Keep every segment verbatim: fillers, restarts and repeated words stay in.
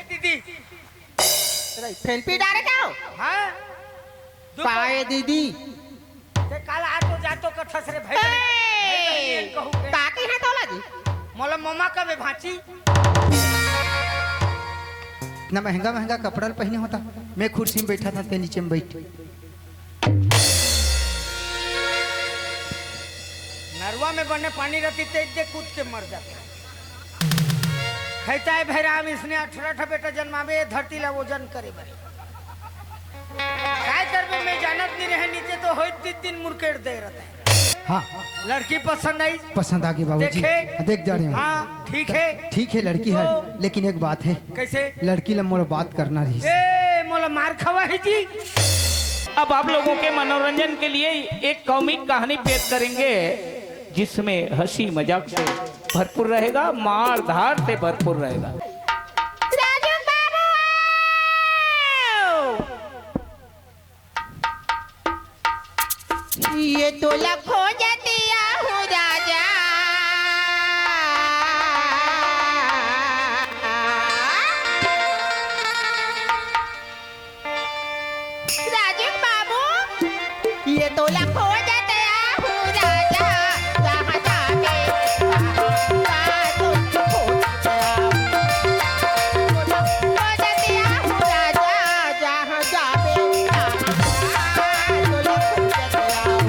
दीदी। तेरा फेल पी डारे का हो? हाँ? दुख काय दीदी? ते काला आतो जातो कथस रे भाई, ए! भाई बहन कहू के। का कहे तोला जी? मोला ममा कबे भांची? इतना महंगा महंगा कपड़ा ल पहिने होता, मैं कुर्सी में बैठा था, ते नीचे में बैठ। नरवा में बने पानी रहती, तेज दे कूद के मर जाता। खैता है भैराम, इसने अठारह ठा बेटा जन्मावे, ये धरती ला वजन करे बरे। काय करबे, मैं जानत नहीं रहे, नीचे तो होई तीन तीन मुरकेट दे रहता है। हाँ। लड़की पसंद आई? पसंद आ गई बाबूजी। देखे? देख जा रहे हूँ। हाँ, ठीक है। ठीक है, लड़की है, तो लेकिन एक बात है। कैसे? लड़की ला मोला बात करना रही। ए, मोला मार खवा है जी। अब आप लोगों के मनोरंजन के लिए एक कॉमिक कहानी पेश करेंगे, जिसमें हंसी मजाक से भरपूर रहेगा, मार धार से भरपूर रहेगा। राजू बाबू! ये तोला खोजत आहूँ राजा। राजू बाबू, ये तोला खोजत आहूँ राजा, जहाँ जाबे, तहाँ तुमको खोजत आहूँ। तोला खोजत आहूँ राजा, जहाँ जाबे, तहाँ तोला खोजत आहूँ।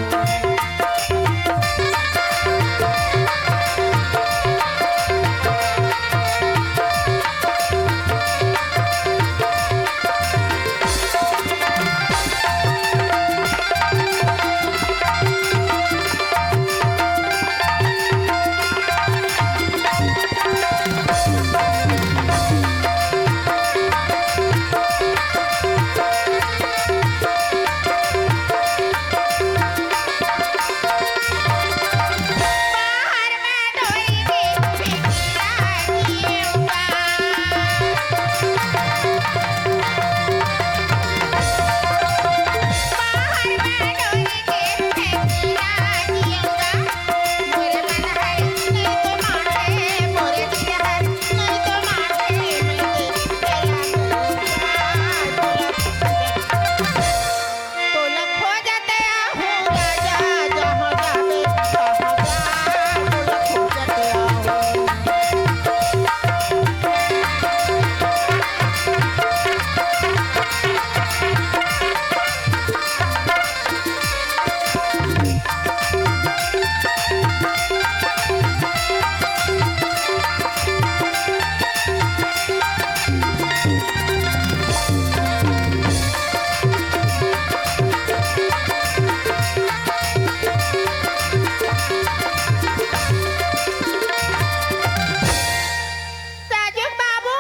राजू बाबू,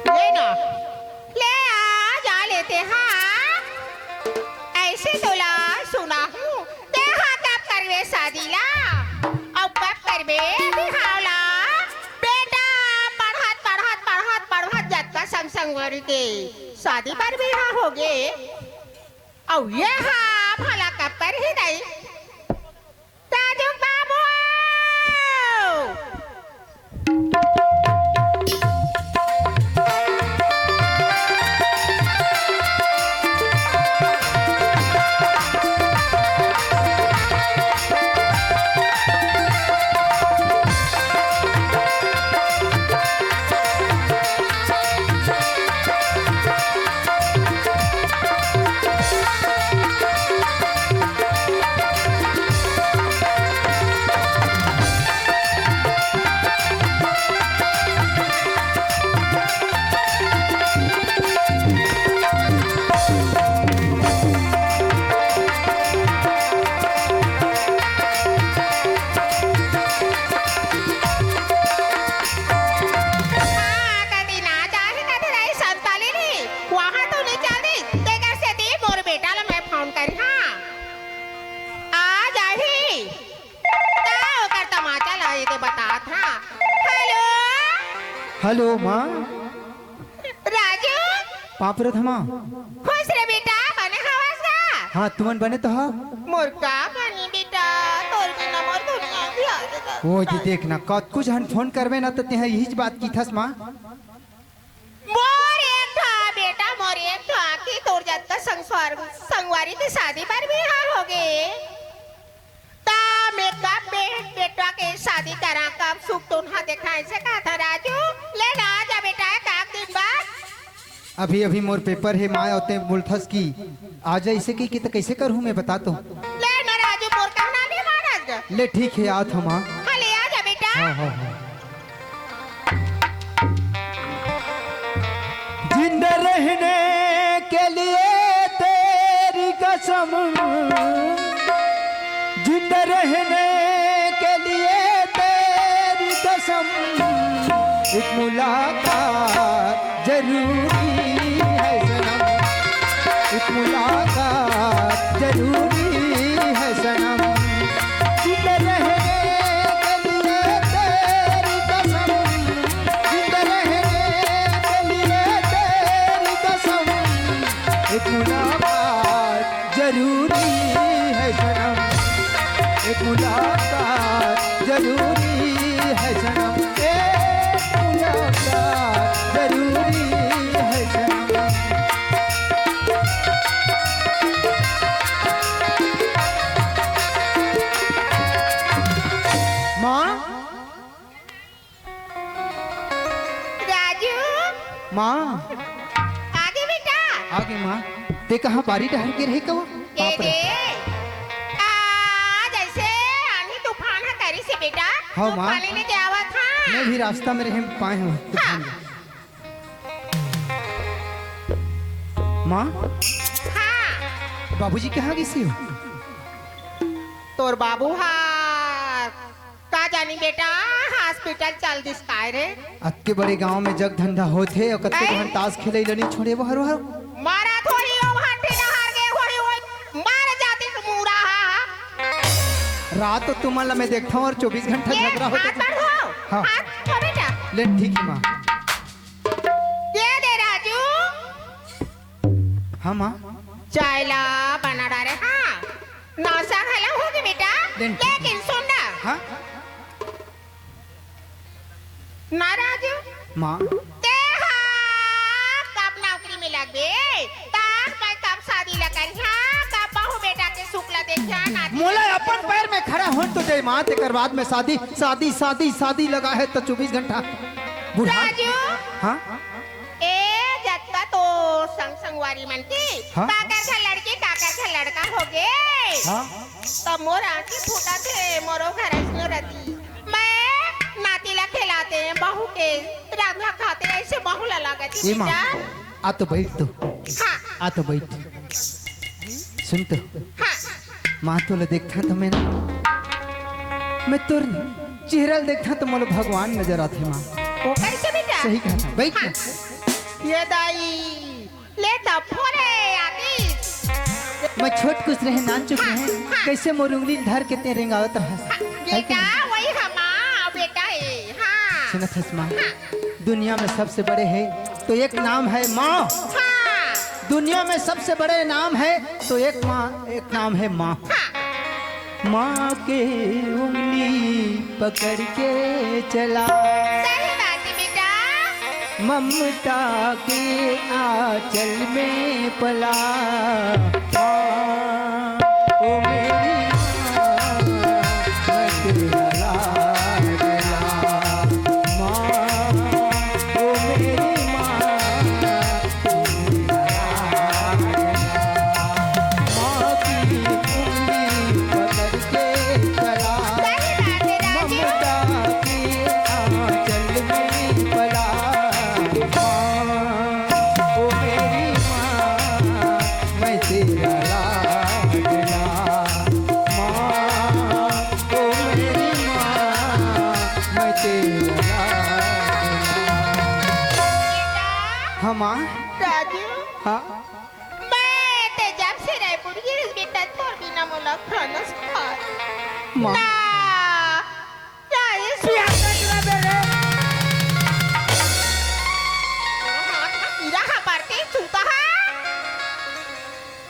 ले ना, ले आ, जा लेते हाँ। ऐसे तोला सुना हूँ, तेहा कब करबे शादी ला? अउ कब करबे बिहाव ला? बेटा, पढ़त, पढ़त, पढ़त, पढ़त जतका संग संगवारी के शादी पर बिहाव होगे, अउ ये हा भला कब करही दाई? राजू बाबू! हाँ, कति ना जाही, कति रही संताली नहीं। वहाँ तो नहीं चल रही, तेकर सेती मोर बेटा ला मैं फोन करी, हाँ। आ जाही। का ओकर तमाचा ला ये तो बतात, हाँ। हेलो। हेलो, माँ। राजू। पाँव परत हँव माँ। खुश रे बेटा, बने हवस का? हाँ, तुमन बने तो हव। मोर का बनी बेटा, तोर बिना मोर दुनिया अंधियार गे। ओ जी, देख ना, कतको झन फोन करबे ना, त तेहा इहीच बात किथस माँ। मोर एक ठा बेटा, मोर एक ठा आँखी, तोर जतका संगवार, संगवारी के शादी बर बिहाव होगे। त मैं कब बे-, बेटा के शादी करा, कब सुख तुनहा देखा, ऐसे कहा था राजू। ले ना, आजा बेटा, एक आध दिन बाद। अभी, अभी मोर पेपर हे, माँ, अउ तें बोलथस कि आजा, ऐसे कहि के, त कैसे करहूँ मैं, बता तो। ले ना राजू, मोर कहना नहीं मानस गा। ले, ठीक हे, आत हँव माँ। हाँ, ले आजा बेटा। हाँ, हाँ, हाँ। जिंदा रहने के लिए तेरी कसम, जिंदा रहने के लिए तेरी कसम, एक मुलाकात जरूरी है सनम, एक मुलाकात जरूरी है सनम। जिंदा रहने के लिए तेरी कसम, जिंदा रहने के लिए तेरी कसम, एक मुलाकात जरूरी है सनम, एक मुलाकात जरूरी है सनम, एक मुलाकात जरूरी है सनम। माँ। राजू। माँ। आगे बेटा। आगे माँ। तें कहाँ बारी डहर गे रहे कवा? ए बाप रे। दे। आ, जैसे आंधी तूफान ह करिस हे बेटा। हाँ, तू माँ। पानी लेके आवत हा। मैं भी रास्ता में रहे पाए हँव तूफान हाँ। माँ। हाँ। बाबूजी कहाँ गिस हे? तोर बाबू हा का जानी बेटा, hospital चल दिस काय रे? अतके बड़े गांव में जग धंधा होथे अउ कतको ऐ? झन तास खेलई ल नी छोड़े बहर बहर। मरत होही ओ भांठी डहर गे होही, ओ मर जातिस मुड़ा हा। रात तो तुमन ला मैं देखथंव अउ चौबीस घंटा ये झगड़ा होथे। हाथ बढ़ो। हाँ। हाथ बढ़ो बेटा। ले ठीक हे माँ। ये दे राजू। हाँ माँ। चाय ला बना डारे, हाँ। नाश्ता घला होगे बेटा। ले ठीक हे। लेकिन सुन ना। हाँ। ना राजू। माँ। तेहा कब नौकरी में लगबे? तब मैं कब शादी ला करिहा? कब बहू बेटा के सुख ला देखिहा? नाती मोला अपन पैर में खड़ा होन तो दे माँ, तेकर बाद में शादी, शादी, शादी, शादी लगा है तो चौबीस घंटा बुढ़ा। राजू। हाँ? ए, जतका तो संग संगवारी मन के, हाँ? काकर घर लड़की, काकर घर लड़का होगे। हाँ? त मोर आँखी फूटत हे, मोरो घर अइसने रती। मैं नाती ला खिलाते, बहू के रांधा खाते, ऐसे बहू ला लागत हे ए माँ, बेटा। आ तो बैठ तो। हाँ। आ तो बैठ। सुन तो। हाँ। माँ तोला देखथंव त मैं ना, मैं तोर चेहरा ल देखथंव त मोला भगवान नजर आथे माँ। वो कैसे बेटा? सही कहा था। बैठ हाँ। ना। ये दाई, ले त फोरे आतिस। मैं छोट कुछ रहे, नानचुक हाँ, रहे, हाँ। कैसे मोर उंगली ल धर के तें रेंगावत रहा। हाँ, है कि बेटा, नहीं? वही हमार बेटा हे, हाँ। सुनत हस माँ? हाँ। दुनिया में सबसे बड़े है तो एक नाम है माँ। हाँ। दुनिया में सबसे बड़े नाम है तो एक माँ, एक नाम है माँ। हाँ। माँ के उंगली पकड़ के चला। सही बात है बेटा। ममता के आंचल में पला। माँ, ओ मेरी माँ, मैं तेरा लाडला। माँ, ओ मेरी माँ, माँ की उंगली पकड़ के चला। सही बात है, राजू। ममता के आंचल में पला। माँ, ओ मेरी माँ, मैं तेरा लाडला। माँ, ओ मेरी माँ, मैं तेरा लाडला। हाँ, माँ। राजू। हाँ। मैं ते जब से रायपुर गिरिस बेटा, तोर बिना मोला खाना खाए। माँ। ना, राजेश। पिया देख रहा मेरे। हाँ, हाँ, हाँ, पीरा हा परते सूता हा।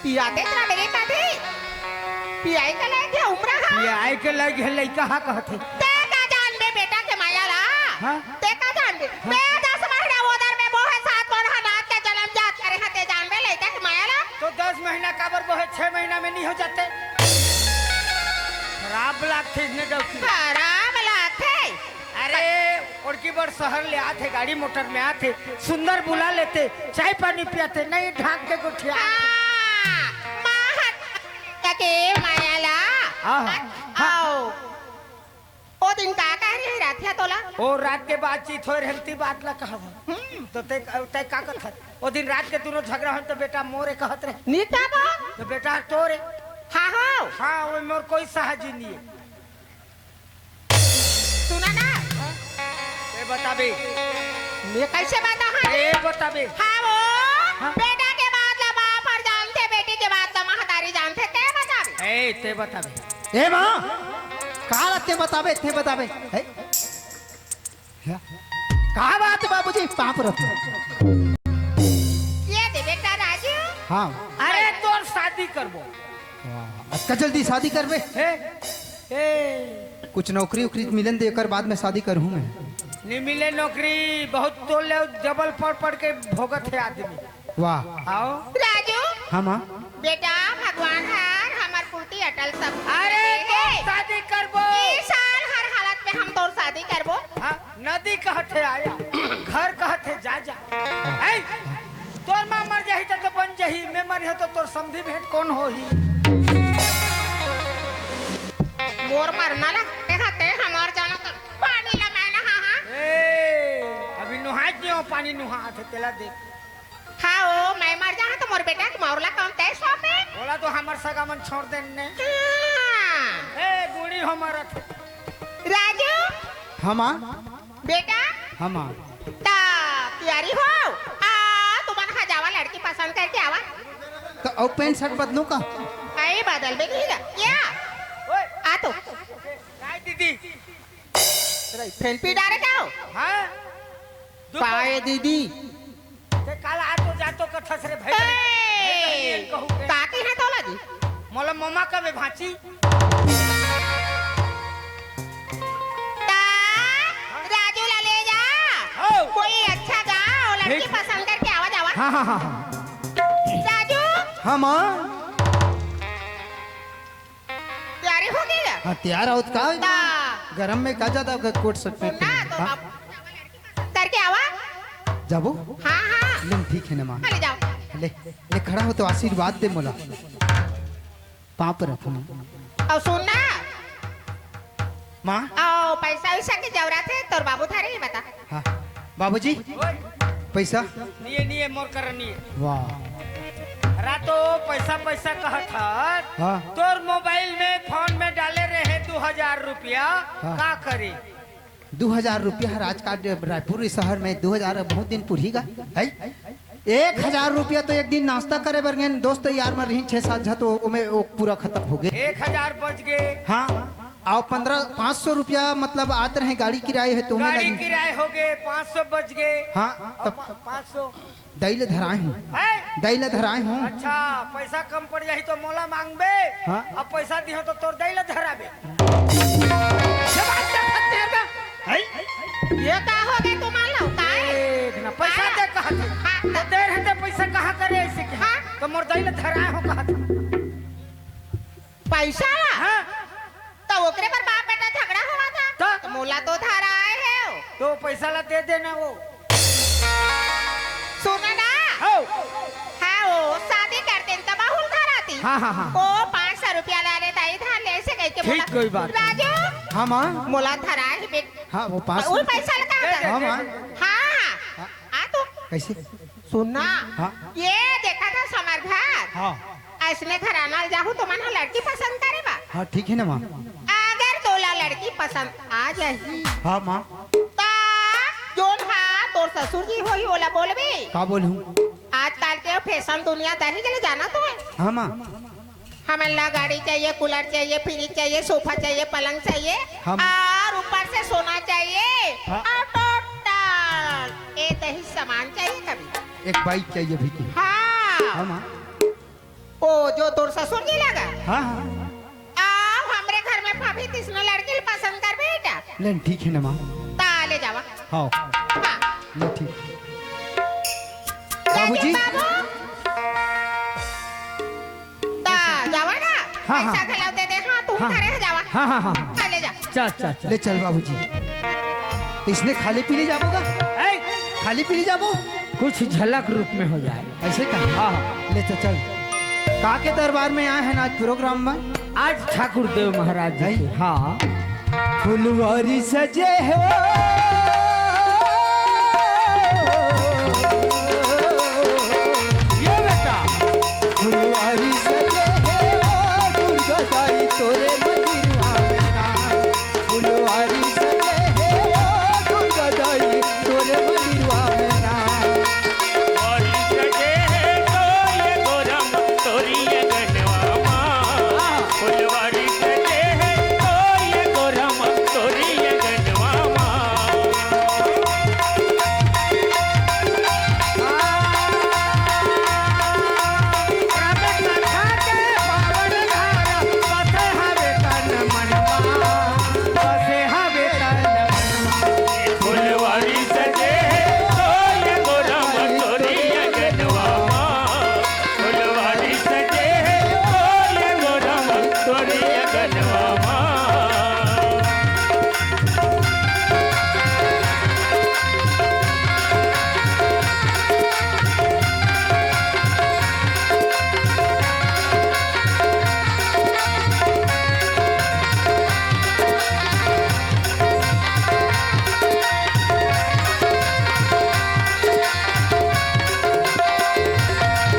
पिया देख रहा मेरे कदे। पियाई का लायक है उम्र हा। पियाई के लायक है लइका हा कहत हे। ते का हाँ? ते का जानबे? हाँ। मैं दस महीना ओदर में बोहे सात कोन ह नाथ के जनम जात करे ह, ते जानबे लइका के माया ला? तो दस महीना काबर बोहे, छह महीना में नहीं हो जाते? खराब लागथे इसने डौकी। खराब लागथे। अरे, ओड़की बर शहर ले आथे, गाड़ी मोटर में आथे, सुंदर बुला लेते, चाय पानी पियाते, नहीं ढांक के गोठिया। हाँ, महत के माया ला। हाँ, हाँ। आओ। ओ दिन का कह रही रहिस तोला? ओ रात के बातचीत होय रहे, ती बात ला कहत हँव। हम्म। तो तैं, तैं का कहत हस? ओ दिन रात के दुनों झगड़ा होय तो बेटा मोरे कहत रहे। नी का बा? तो बेटा तोरे। हाँ हो। हाँ, वो मोर कोई साहजी नहीं है। सुना ना। तैं बताबे। मैं कैसे बताहूँ? ए बताबे। हाँ वो। हाँ? बेटा के बात ला बाप हर जानथे, बेटी के बात ला महतारी जानथे, तैं बताबे। ए, तैं बताबे। ए माँ, का ला तैं बताबे, तैं बताबे। ए? का बात हे बाबूजी? पाँव परत हँव। ये दे बेटा राजू। हाँ। अरे तोर शादी करबो। वाह, अतका जल्दी शादी करबे? हे? ए। कुछ नौकरी उकरी मिलन दे, एकर बाद में शादी करहूँ मैं। नहीं मिले नौकरी, बहुत तोर ले जबल पढ़ पढ़ के भोगत हे आदमी। वाह। आओ। राजू। हाँ माँ। बेटा, भगवान हर हमर प्रति अटल सब अरे, दे हे। तोर शादी करबो। ई साल हर हालत में हम तोर शादी करबो। हाँ, नदी कहत हे आया, घर कहत हे जा जा। ए, तोर माँ मर जाही त, त बन जाही, मैं मर तो तोर समधी भेंट कौन होही? मोर मरना ला, देखा ते हमार जाना तो पानी ला मैं नहा, हाँ। ए, अभी नुहात नहीं हो, पानी नुहात हे, तेला देख। हाँ, ओ, मैं मर जाहूँ तो मोर बेटा के मौर ला कौन तय सौंपे? ओला तो हमर सगा मन छोड़ देन ने। हाँ। ए, बूढ़ी हो मरत हे। राजू। हाँ, माँ। बेटा। हाँ, माँ। ता तैयारी हो। आ, तुमन हा जावा लड़की पसंद करके आवा। तो अउ पैंट शर्ट बदलूं का? अई बदल बे नहीं गा। क्या? ओए। आ तो। काय दीदी? तेरा फेल पी डारे का हो? हाँ? दू पाए दीदी। ते काला आतो जातो कथस रे भाई। ए! भाई कहू के। काकी है तोला जी? मोला ममा कबे भांची। ता राजू ला ले जा। हो। कोई अच्छा गा, वो लड़की ठीक। पसंद करके आवा जावा। हाँ, हाँ, हाँ, हाँ। राजू। हाँ, माँ। तैयारी हो गई है? हाँ, तैयार आओ तो का? ता। गरम में का ज्यादा कोट शर्ट पहन ना, के? तो हाँ? बाबू करके आवा। जाबो? हाँ, हाँ। ले, ठीक है ना माँ। चले जाओ। ले, ले खड़ा हो तो आशीर्वाद दे मोला। पाँव परत हँव। अउ सुन ना। माँ। अउ पैसा वैसा के जरूरत है, तोर बाबू थारे ही बता। हाँ। बाबूजी, पैसा? निये, निये, मोर कर निये। वाह। रातो पैसा, पैसा कहत हस। हाँ। तोर मोबाइल में, फोन में डाले रहे दू हजार रुपया, हाँ। का करे? दू हजार रुपया हर आजकल रायपुर शहर में दू हजार बहुत दिन पुरही गा, है? एक हजार रुपया तो एक दिन नाश्ता करे बर गेन, दोस्त यार मन रहिन छह सात झन, तो ओमे वो पूरा खतम हो गे। एक हजार बच गे। हाँ, अउ पंद्रह, पाँच सौ रुपया मतलब आत रहे, गाड़ी किराया है, तो ओमे गाड़ी लगी। किराया हो गे, पाँच सौ बच गे। हाँ, अउ तब पा-, पाँच सौ। दई ले धराए हँव। हैं? दई ले धराए हँव। अच्छा, पैसा कम पड़ जाही तो मोला मांगबे? हाँ। अब पैसा दिहो तो तोर दई ले धराबे। ये बात तो फट तेर का। हैं? ये का हो गे तुमन लोग? का है? देख ना, पैसा हाँ। दे कहा थे। हाँ। तो दे रहे थे पैसा कहाँ करे ऐसे क्या? हाँ। तो मोर दई ले धराए हँव कहा थे। पैसा ला? हाँ। तो ओकरे बर बाप बेटा झगड़ा होवत हे। तो? तो मोला तो धराए हे। तो पैसा ला दे देना वो। सुन ना। हो। हाँ, वो शादी कर देन त बहुल धराती। हाँ, हाँ, हाँ। वो पाँच सौ रुपया ला ले ताई धर ले से कह के ठीक, मोला। कोई बात नहीं। राजू। हाँ, माँ। मोला धराए हे बेट। हाँ, वो पाँच सौ वो पैसा लगा दे, दे, हाँ, दे, माँ। दे। हाँ, हाँ। हाँ। आ तो। कैसे? सुन ना, हाँ। ये देखा था समर घर। हाँ। अइसने घराना ल जाहू तो मन ह लड़की पसंद करे बा। हाँ, ठीक है ना माँ। अगर तोला लड़की पसंद आ जाही, हाँ माँ। ता जोन हा तोर ससुर जी होही ओला बोलबे। का बोलहूँ? आजकल के फैशन दुनिया दही के ले जाना तो है। हाँ माँ। हमन ला गाड़ी चाहिए, कूलर चाहिए, फ्रिज चाहिए, सोफा चाहिए, पलंग चाहिए हम और ऊपर से सोना चाहिए हाँ। और टोटल ए दही सामान चाहिए कभी। एक बाइक चाहिए भी की। हाँ। हाँ माँ। ओ जो तोर ससुर जी लगा। हाँ, हाँ। आओ हमरे घर में भाभी तिसनो लड़की ल पसंद कर बेटा। लेन ठीक है ना माँ। ताले जावा। हाँ। हाँ। ले ठीक। बाबूजी। बाबू। ता जावा ना। हाँ, हाँ। पैसा घलाव दे दे, हाँ, तू हाँ। घरे जावा। हाँ, हाँ, हाँ। हाँ, ले जा। चल, चल, चल। ले चल बाबूजी। इसने खाली पीली जाबो का? ए! खाली पीली जाबो? कुछ झलक रूप में हो जाए। ऐसे का? हाँ, हाँ। ले तो चल। का के दरबार में आए हैं आज प्रोग्राम में? आज ठाकुर देव महाराज जी भाई। के, हाँ। फुलवारी सजे हो। ये बेटा। फुलवारी सजे हो, दुर्गा दाई तोरे मंदिरवा में ना। फुलवारी सजे हो, दुर्गा दाई तोरे मंदिरवा में ना। फुलवारी सजे है तो ये गोरम तोरी ये गनवा माँ। फुलवारी सजे है तो ये गोरम तोरी ये गनवा माँ। फुलवारी सजे तो ये गोरम तोरी ये गनवा माँ। फुलवारी सजे तो ये गोरम तोरी ये गनवा माँ।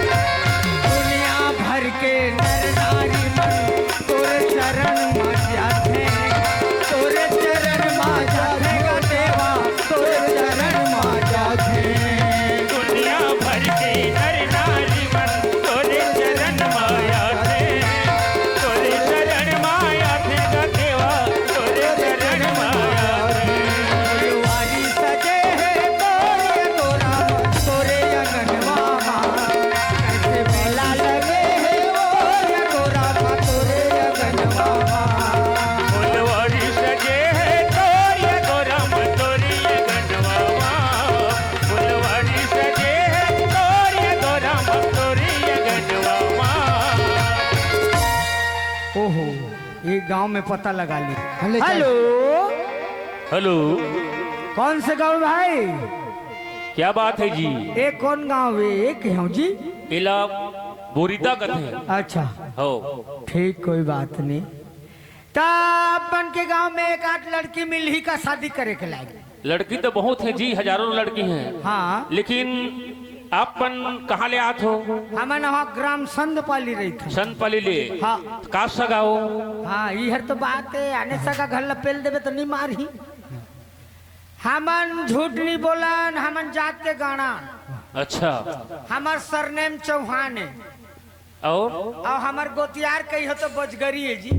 दुनिया भर के नर नारी मन तोरे चरण म जाथे, तोरे चरण म जाथे गा देवा, तोरे चरण म जाथे। दुनिया भर के नर नारी मन तोरे चरण म आथे, तोरे चरण म आथे गा देवा, तोरे चरण म आथे। फुलवारी सजे हे तोरे गोरा, तोरे अंगनवा मा। कैसे मेला लगे हे ओ या गोरा मा तोरे अंगनवा मा। फुलवारी सजे हे तोरे गोरा मा तोरे अंगनवा मा। फुलवारी सजे हे तोरे गोरा मा तोरे अंगनवा मा। ओहो, ये गांव में पता लगा ली। हेलो, चल। हेलो। हेलो। कौन से गांव भाई? क्या बात है जी? ये कौन गांव है? ये कहूँ जी? इला बोरिता कथे। अच्छा। हो। ठीक, कोई बात नहीं। त अपन के गांव में एक आध लड़की मिलही का शादी करे के लायक? लड़की तो बहुत है जी, हजारों लड़की हैं। हाँ। लेकिन आप मन कहाँ ले आत हो? हमन वहाँ ग्राम संदपाली रहिथन। संदपाली ले? हाँ। का सगा हो? हाँ, इहर तो बात है, आने सगा घर ला पेल देबे तो नहीं मारही। हमन झूठ नहीं बोलन, हमन जात के गाना। अच्छा। हमर सरनेम चौहान है। और? और हमर गोतियार कही हो तो बजगरी है जी।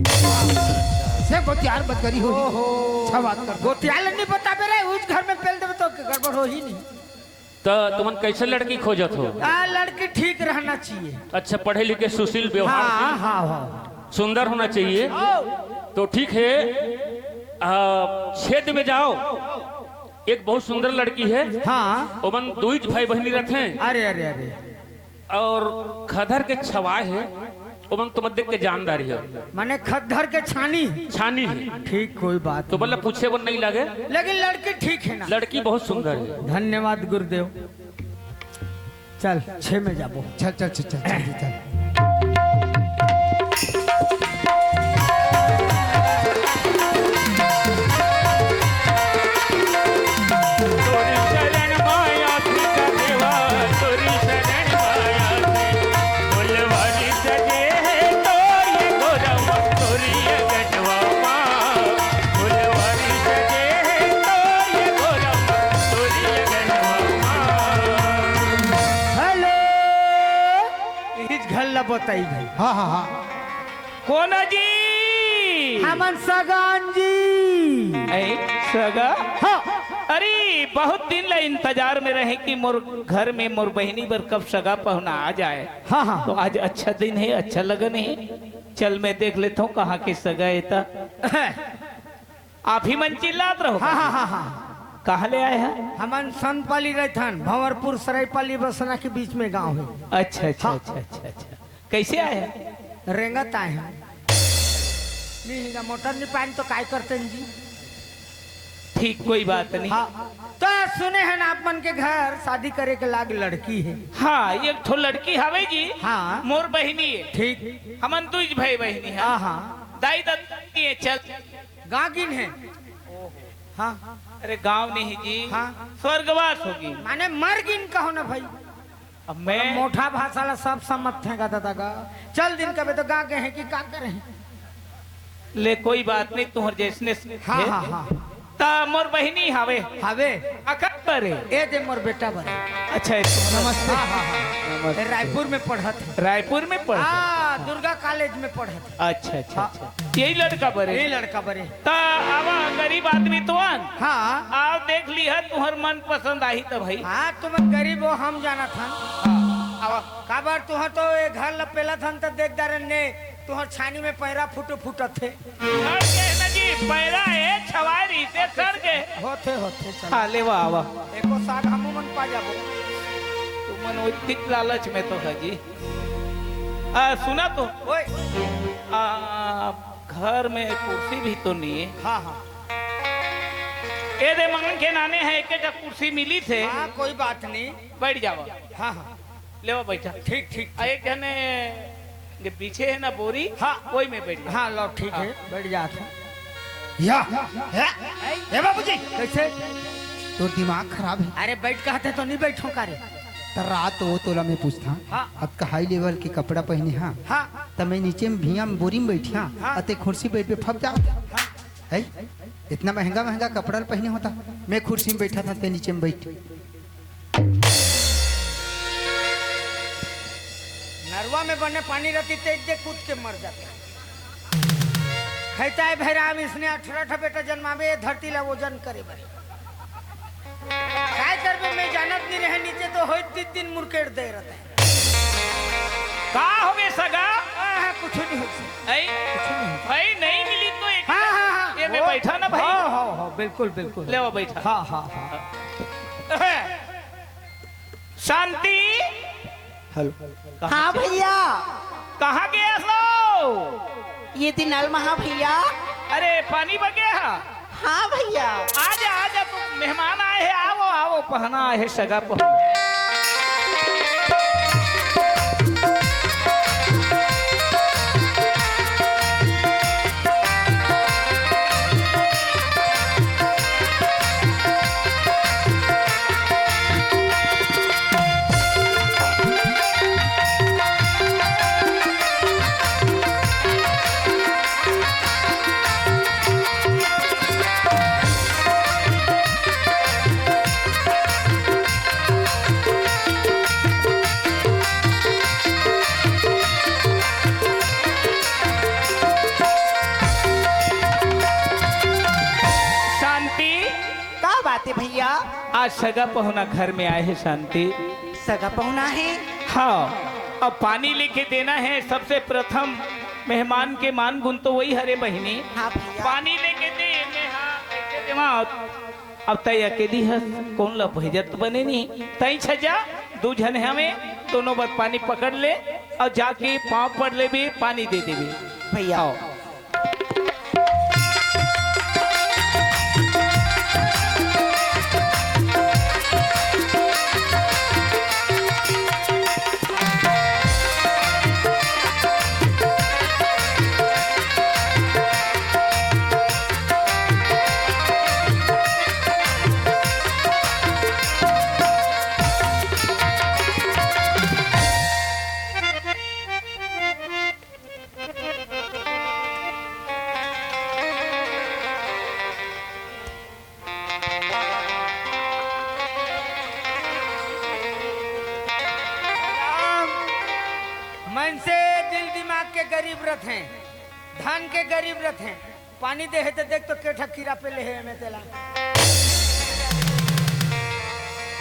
से गोतियार बजगरी हो। ओहो। अच्छा बात कर। गोतियार नहीं बताबे रे, उस घर में पेल देबे तो गड़बड़ हो ही नहीं। तो तुमन कैसे लड़की खोजत हो? आ, लड़की ठीक रहना चाहिए। अच्छा, पढ़े लिखे, सुशील व्यवहार हाँ, की, हाँ, हाँ। सुंदर होना चाहिए। ओ। तो ठीक है, आ, क्षेत्र में जाओ, एक बहुत सुंदर लड़की है। हाँ। ओमन दुई भाई बहनी रहते हैं। अरे, अरे, अरे। और खदर के छवाए है, ओमन तुमन देख के जानदारी है। माने खद्दर के छानी? छानी है। ठीक, कोई बात तो नहीं। बोला पूछे बर नहीं लगे। लेकिन लड़की ठीक है ना? लड़की बहुत सुंदर है। धन्यवाद गुरुदेव। चल, छे में जाबो। चल, चल, चल, चल, चल, चल। तोरी शरण माया थी का देवा, तोरी शरण माया थी। फुलवारी सजे है तोरी गोरम, तोरी गजवा माँ। फुलवारी सजे है तोरी गोरम, तोरी गजवा माँ। हेलो। इस घर ला बताई भाई। हाँ, हाँ, हाँ। कोन जी? हमन सगान जी। ए, सगा? हाँ। अरे, बहुत दिन ले इंतजार में रहे कि मोर घर में मोर बहिनी बर कब सगा पहुना आ जाए। हाँ, हाँ। तो आज अच्छा दिन है, अच्छा लगन है। चल, मैं देख लेता हूँ कहाँ के सगा है त। आप ही मन चिल्लात रहो। हाँ, हाँ, हाँ, हाँ। कहाँ ले आए हैं? हमन संतपाली रहिथन, भंवरपुर सरायपाली बसना के बीच में गांव हे। अच्छा, अच्छा, हाँ। अच्छा, अच्छा, अच्छा। कैसे आए हैं? रेंगत आए हैं। नहीं, ना मोटर नहीं पाएन तो काय करते हैं जी? ठीक, कोई बात नहीं। हाँ, तो सुने हैं ना, आप मन के घर शादी करे के लाग लड़की हे। हाँ, एक ठो लड़की हवे जी। हाँ। मोर बहिनी हे। ठीक। हमन दुई भाई बहिनी हे। हाँ, हाँ। दाई ददा हे, चल। गाँव गिन हे। हाँ। अरे गाँव नहीं जी। हाँ। स्वर्गवास होगी। माने मर गिन कहो ना भाई। अब मैं मोठा भाषा ला सब समझथे गा दादा गा। चल दिन कबे तो गा गए हैं कि का करे हैं। ले कोई बात नहीं, तुहर जैसने हाँ, हे। हाँ, हाँ। ता मोर बहिनी हवे। हवे। अकर बरे। ए दे मोर बेटा बरे। अच्छा, अच्छा। नमस्ते। हाँ, हाँ, हाँ। नमस्ते। रायपुर में पढ़त हे। रायपुर में पढ़त हे? हाँ, दुर्गा कॉलेज में पढ़त हे। अच्छा, अच्छा, हाँ। अच्छा। यही लड़का बरे? यही लड़का बरे। ता आवा, गरीब आदमी तो आन। हाँ। आओ देख लिहा, तुहर मन पसंद आही त भाई। हाँ, तुम गरीब हो, हम जानत हन। हाँ, आवा। काबर तुहर तो ये घर ल पेलत हन त देख दारन ने, तुहर छानी में पैरा फुटू फुटत हे। सड़ के ना जी, पैरा हे, छवाय रहिसे, सड़ के। होथे, होथे, चल। हाँ, लेवा आवा। एको साग हमू मन पा जाबो। तुमन ओतिक लालच में तो है जी। आ, सुना तो। ओए। आ, घर में कुर्सी भी तो नहीं है। हाँ, हाँ। ए दे मांग के नाने है, एक एक कुर्सी मिली थे। हाँ, कोई बात नहीं। बैठ जावा। हाँ, हाँ। लेवा बैठा। ठीक, ठीक। आ, एक जने के पीछे है ना बोरी, हाँ। वही में बैठ जा। हाँ, लो, ठीक है, बैठ जात हूँ। या, ए, ए बाबूजी। कैसे? तोर दिमाग खराब है। अरे बैठ कहते तो नहीं बैठो का रे? त रात वो तोला मैं पूछता, हाँ। अतका हाई लेवल के कपड़ा पहने हाँ, हाँ। त मैं नीचे में भुइयां में बोरी में बैठी हाँ, हाँ। अते कुर्सी बैठ पे फप जाओ। हाँ। है? इतना महंगा महंगा कपड़ा पहने होता, मैं कुर्सी में बैठा था, ते नीचे में बैठ। नरवा में बने पानी रहती, तेज दे कूद के मर जाता। कहता है भैराम, इसने अठारह ठा बेटा जन्मावे, ये धरती ला वजन करे बने। काय करबे, मैं जानत नहीं रहे, नीचे तो होई तीन दिन मुरकेट दे रहता है। का होवे सगा? हाँ, हाँ, कुछ नहीं होई। ऐ? कुछ नहीं। भाई नहीं मिली तो एक हाँ, हाँ, हाँ। ये में वो बैठा ना भाई। हाँ, हाँ, हाँ, बिल्कुल, बिल्कुल। ले वो बैठा। हाँ, हाँ, हाँ। शांति। हेलो। हाँ भैया। कहाँ गया सो? ये दिन नल महा भैया। अरे पानी बगे हा। हाँ भैया। आजा, आजा, तू मेहमान आए हे, आवो, आवो, पहना आए हे, सगा पहना। शांति। का बात है भैया? आज सगा पहुना घर में आए हे शांति। सगा पहुना है? हाँ, अब पानी लेके देना है। सबसे प्रथम मेहमान के मान गुण तो वही हरे बहिनी। हाँ भैया। पानी लेके दे, मैं हाँ, ऐसे देवा। अब तई अकेली हस, कोन ला भेजत बने नहीं। तई छजा, दू झन हवे, दोनों बर पानी पकड़ ले और जाके पाँव पड़ लेबे, पानी दे देबे। भैया। आओ। राम, मनसे दिल दिमाग के गरीब रथे, धन के गरीब रथे। पानी दे हे त देख तो केठा कीरा पे ले हे में तेला।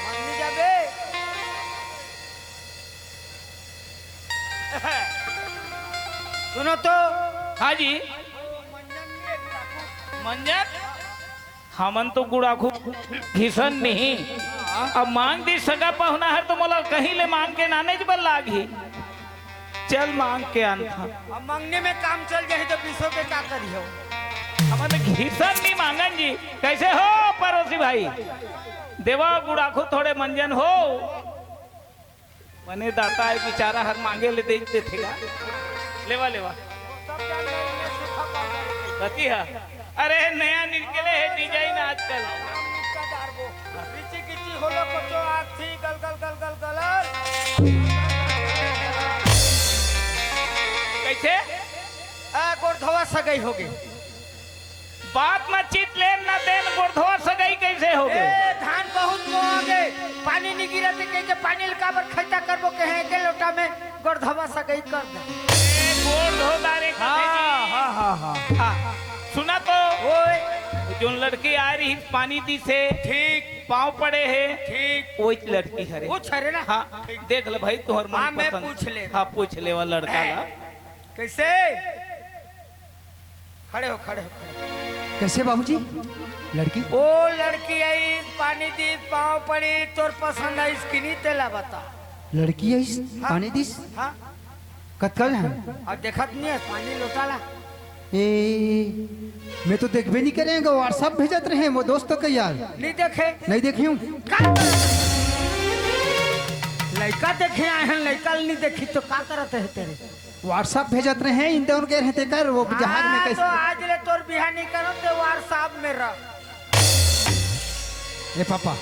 मानी जाबे। सुनो तो। हाँ जी। मंजन? हमन तो गुड़ाखू घिसन नहीं। अब मांग दिस सगा पहुना हर तो मोला कहीं ले मांग के नानेच बर लागही। चल मांग के आनथन। अब मंगने में काम चल जाही तो बीसो के का करिहो? हमन तो घिसन नहीं मांगन जी। कैसे हो पड़ोसी भाई? देवा गुड़ाखू थोड़े मंजन हो। मने दाता है बेचारा, हर मांगे ले दे देथे गा। लेवा, लेवा। कति हा? अरे नया निकले है डिजाइन आजकल। कैसे? आ, गोरधवा सगई होगे। बात म चित लेन न देन, गोरधवा सगई कैसे होगे? ए, धान बहुत मोगे, पानी नी गिरत कह के पानी ल काबर खर्चा करबो कहे के लोटा में गोरधवा सगई कर दे। ए, गोरधो दारे कथे हाँ, जी। हाँ, हाँ, हाँ। हाँ, सुना तो। ओए। जोन लड़की आय रही पानी दिस हे, ठीक। पाँव पड़े हे, ठीक। ओइच लड़की हरे। पूछ हरे ना? हाँ, ठीक। देख ले भाई, तोहर मन हाँ, मैं पसंद। पूछ ले। हाँ, पूछ लेवा लड़का ला। कैसे? खड़े हो, खड़े हो, खड़े हो। कैसे बाबूजी? लड़की? ओ लड़की आई, पानी दी, पाँव पड़ी, तोर पसंद आइस कि नहीं, तेला बता। लड़की आइस, हाँ। पानी दिस? हाँ। कतका झन? अब देखत नहीं है, पानी लोटा ला। ए, मैं तो देखबे नहीं करे, WhatsApp भेजत रहे वो दोस्त के यार। नहीं देखे? नहीं देखे हूँ। का? लड़का देखे आए हैं, लड़का नहीं देखी तो का करत है तेरे? WhatsApp भेजत रहे हैं, इंदौर गए रहे तेकर, वो जहाज में हाँ, कैसे? तो आज ले तोर बिहा नहीं करो, ते WhatsApp में रह। ए पापा,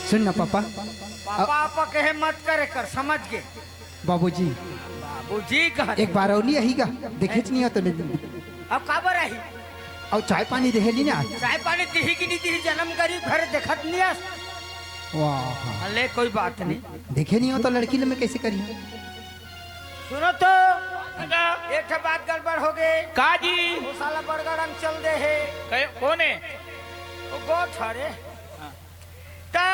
सुन ना पापा। पापा, पापा कहे मत करे कर, समझ गे? बाबूजी। बाबूजी कह एक बार और नहीं आही गा, देखेच नहीं हो तो नहीं। अब काबर आही? अउ चाय पानी देहे ली ना? चाय पानी दिही कि नहीं दिही, जन्म गरीब घर देखत नहीं आस। वाह। ले कोई बात नहीं। देखे नहीं हो तो लड़की ले मैं कैसे करी? सुनो तो, एक ठो बात गड़बड़ हो गए। का जी? वो साला बड़गड़ अंग चल दे है। कहे, कौन है? वो गोठ हरे। हाँ। ता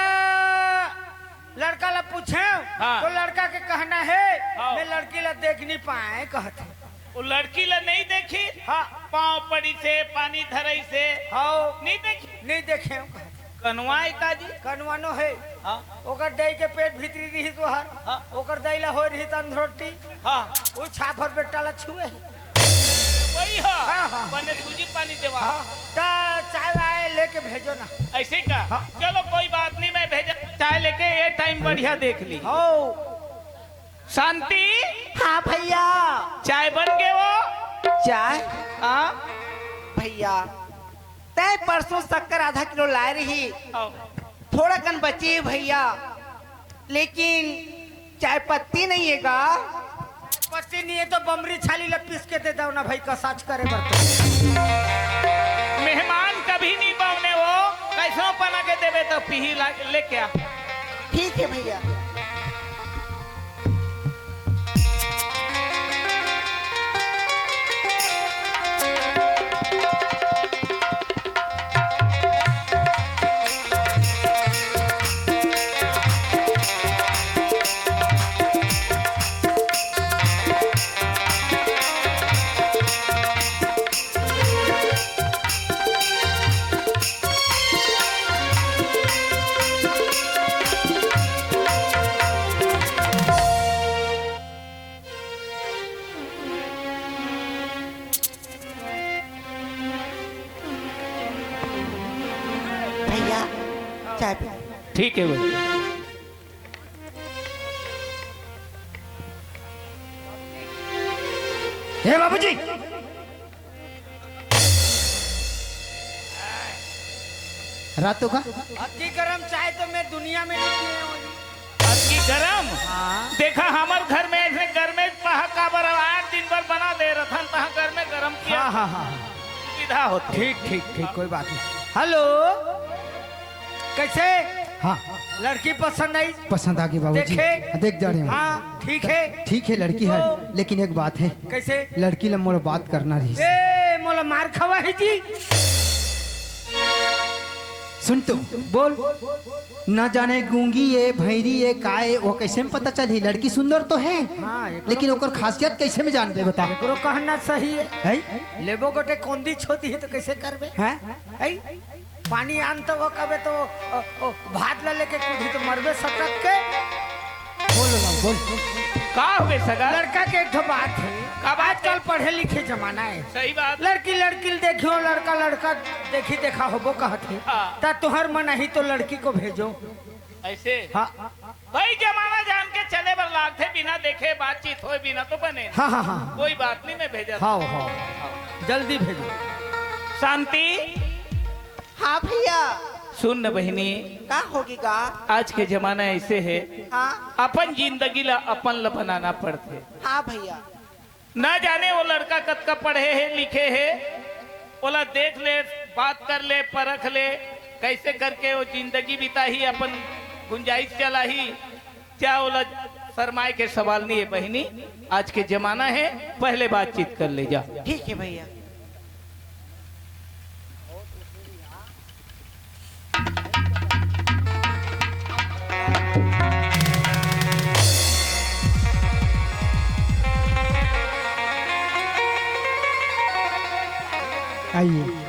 लड़का ला पूछे, हाँ। तो लड़का के कहना है, हाँ। मैं लड़की ला देख नहीं पाए कहत है। वो लड़की ला नहीं देखी? हाँ। पाँव पड़ी से, पानी धरई से। हाँ। नहीं देखी? नहीं देखे हो कहत। कनवाए का जी? कनवानो है। हाँ। ओकर दई के पेट भीतरी रही तोहर। हाँ। ओकर दई ला होय रही तंदरोटी। हाँ। वो छाप भर बेटा ला छुए है। वही हो। हाँ, हाँ। बने सूजी पानी देवा। हाँ, ता चाय वाय लेके भेजो ना। ऐसे का? हाँ। चलो कोई बात नहीं, मैं भेजा चाय लेके, ये टाइम बढ़िया देख ली। हो। शांति। हाँ भैया। चाय बन गए वो? चाय? हाँ। भैया, तय परसों शक्कर आधा किलो लाए रही। आओ। थोड़ा कन बची है भैया, लेकिन चाय पत्ती नहीं है गा। पत्ती नहीं है तो बमरी छाली ला पीस के दे दो ना भाई, कसाच करे बर तो। मेहमान कभी नहीं बने वो, कैसो बना के देवे तो पीही ला-, लेके आ। ठीक है भैया। भैया, चाय पी। ठीक है भाई। हे बाबूजी, रात का अति गरम चाय तो मैं दुनिया में नहीं पिए हूँ। अति गरम? हाँ। देखा, हमर घर में ऐसे घर में पहा काबर आठ दिन भर बना दे रथन, तहाँ घर में गरम किया। हाँ, हाँ, हाँ, हाँ। सुविधा होती। ठीक, ठीक, ठीक, कोई बात नहीं। हेलो, कैसे? हाँ। लड़की पसंद आई? पसंद आ गई बाबूजी। देखे? देख जा रहे हूँ। हाँ, ठीक है। ठीक है, लड़की है, तो लेकिन एक बात है। कैसे? लड़की ला मोला बात करना रही। ए, मोला मार खवा है जी। सुन तो। बोल। ना जाने गूंगी ये, भैरी ये, का ये, वो कैसे में पता चलही? लड़की सुंदर तो है, हाँ, एकरो लेकिन ओकर खासियत कैसे में जानबे, बता? एकरो कहना सही है। है? लेबो गोटे कोंदी छोटी है तो कैसे करबे? हैं? है? पानी आन त वो कबे तो, अ, ओ, भात ला लेके कूदी तो मरबे सटक के। बोलो ना, बोल। का होगे सगा? लड़का के एक ठो बात हे। का बात आजकल हे? पढ़े लिखे जमाना हे। सही बात। लड़की लड़की ल देखियो, लड़का लड़का देखी देखा होबो कहत हे। हाँ। त तुहर मन आही तो लड़की को भेजो। ऐसे? हाँ। भाई, जमाना जान के चले बर लागथे, बिना देखे बातचीत होय बिना तो बने। हाँ, हाँ, हाँ। कोई बात नहीं, मैं भेजा। हाँ, हाँ। जल्दी भेजो। शांति। हाँ भैया। सुन न बहिनी। का होगे गा? आज के जमाना ऐसे हे। हाँ। अपन जिंदगी ला अपन ला बनाना पड़थे। हाँ भैया। ना जाने वो लड़का कतका पढ़े हे, लिखे हे, ओला देख ले, बात कर ले, परख ले, कैसे करके वो जिंदगी बिताही, अपन गुंजाइश चलाही, क्या ओला शर्माए के सवाल नहीं हे बहिनी। आज के जमाना हे, पहले बातचीत कर ले जा। ठीक हे भैया। आइए।